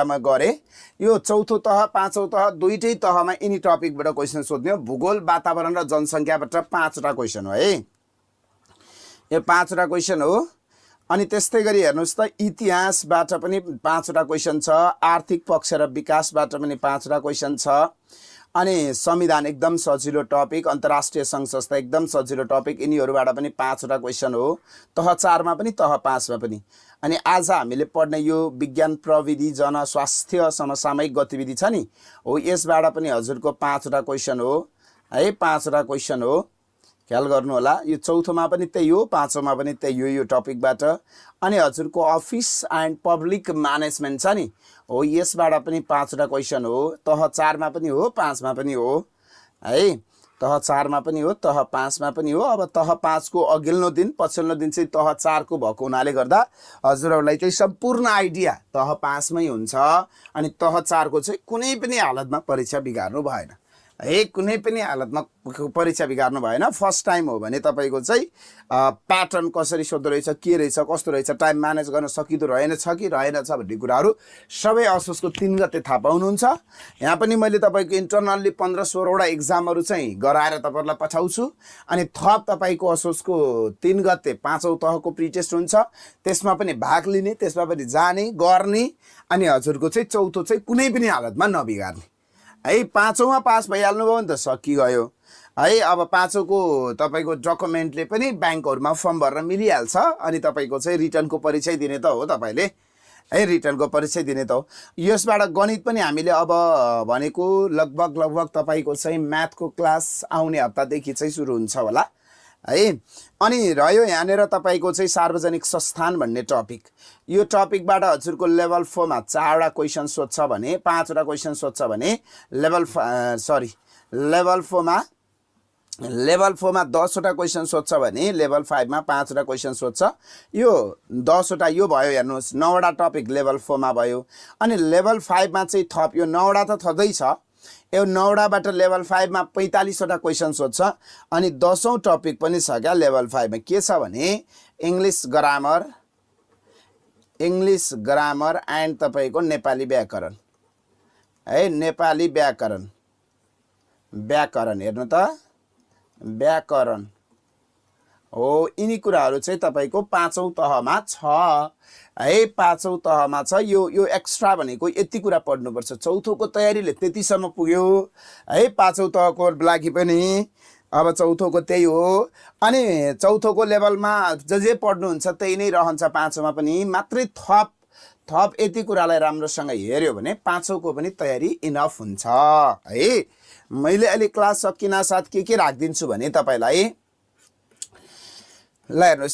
मा गरे यो चौथो तह पाँचौं तह दुईटै तहमा यिनी टपिकबाट क्वेसन सोध्ने हो भूगोल वातावरण र जनसङ्ख्याबाट 5वटा क्वेसन हो है यो 5वटा क्वेसन हो अनि त्यस्तै गरी हेर्नुस् त इतिहासबाट पनि 5वटा क्वेसन छ आर्थिक पक्ष र विकासबाट पनि 5वटा क्वेसन छ अनि संविधान एकदम सजिलो टपिक अन्तर्राष्ट्रिय सङ्घ संस्था एकदम सजिलो टपिक यिनीहरूबाट पनि 5वटा क्वेसन हो तह 4 मा पनि तह 5 मा पनि अनि आज हामीले पढ्ने यो विज्ञान प्रविधि जनस्वास्थ्य समसामयिक गतिविधि छ नि हो यसबाट पनि हजुरको 5वटा क्वेसन हो है 5वटा क्वेसन हो ख्याल गर्नु होला यो चौथोमा पनि त्यही हो पाँचौंमा पनि त्यही हो यो टपिकबाट अनि हजुरको अफिस एन्ड पब्लिक म्यानेजमेन्ट छ नि हो यसबाट पनि 5वटा क्वेसन हो तह 4 मा पनि हो 5 मा पनि हो है तह 4 मा पनि हो तह 5 मा पनि हो अब तह 5 को अघिल्लो दिन पछिल्लो दिन चाहिँ तह 4 को भएको हुनाले गर्दा हजुरहरूलाई चाहिँ सम्पूर्ण आइडिया तह 5 मै हुन्छ अनि तह 4 को चाहिँ कुनै पनि हालतमा परीक्षा बिगार्नु भएन है कुनै पनि हालतमा परीक्षा बिगार्नु भएन फर्स्ट टाइम हो भने तपाईको चाहिँ प्याटर्न कसरी सोध्दो रहेछ के रहेछ कस्तो रहेछ टाइम म्यानेज गर्न सकिदो रहेनछ कि रहेनछ भन्ने कुराहरू सबै असोजको 3 गते थाहा पाउनुहुन्छ यहाँ पनि मैले तपाईको इन्टरनल्ली 15-16 वटा एक्जामहरु चाहिँ गराएर तपाईहरुलाई पठाउँछु अनि थप तपाईको असोजको 3 गते 5औं तहको प्रिटेस्ट हुन्छ त्यसमा पनि भाग लिने त्यसमा पनि जाने गर्ने अनि हजुरको चाहिँ चौथो चाहिँ कुनै पनि हालतमा नबिगार्ने है 5औं मा पास भइहाल्नु भयो नि त सकिगयो है अब 5औं को तपाईको डकुमेन्टले पनि बैंकहरुमा फर्म भर्न मिलिहाल्छ अनि तपाईको चाहिँ रिटर्नको परीक्षा दिने त हो तपाईले है रिटर्नको परीक्षा दिने त हो यसबाट गणित पनि हामीले अब भनेको लगभग तपाईको चाहिँ म्याथको क्लास आउने हप्तादेखि चाहिँ सुरु हुन्छ होला है अनि रह्यो यहाँनेर तपाईको चाहिँ सार्वजनिक संस्थान भन्ने टपिक यो टपिकबाट हजुरको लेभल 4 मा 4वटा क्वेशन सोध्छ भने 5वटा क्वेशन सोध्छ भने लेभल 4 मा 10वटा क्वेशन सोध्छ भने लेभल 5 मा 5वटा क्वेशन सोध्छ यो 10वटा यो भयो हेर्नुस् 9वटा टपिक लेभल 4 मा भयो अनि लेभल 5 मा चाहिँ थप यो 9वटा त थदै छ यो 9वटाबाट लेभल 5 मा 45वटा क्वेशन सोध्छ अनि 10औं टपिक पनि छ क्या लेभल 5 मा के छ भने इंग्लिश ग्रामर एन्ड तपाईको नेपाली व्याकरण है नेपाली व्याकरण हेर्नु त व्याकरण हो यिनी कुराहरु चाहिँ तपाईको 5औं तहमा छ है 5औं तहमा छ यो एक्स्ट्रा भनेको यति कुरा पढ्नु पर्छ चौथोको तयारीले त्यतिसम्म पुग्यो है 5औं तहको लागि पनि अब चौथोको त्यही हो अनि चौथोको लेभलमा जे पढ्नुहुन्छ त्यही नै रहन्छ 5औं मा पनि मात्रै थप यति कुरालाई राम्रोसँग हेर्यो भने 5औं को पनि तयारी इनफ हुन्छ है मैले अहिले क्लास सकिना साथ के राख्दिन्छु भने तपाईलाई ल हेर्नुस्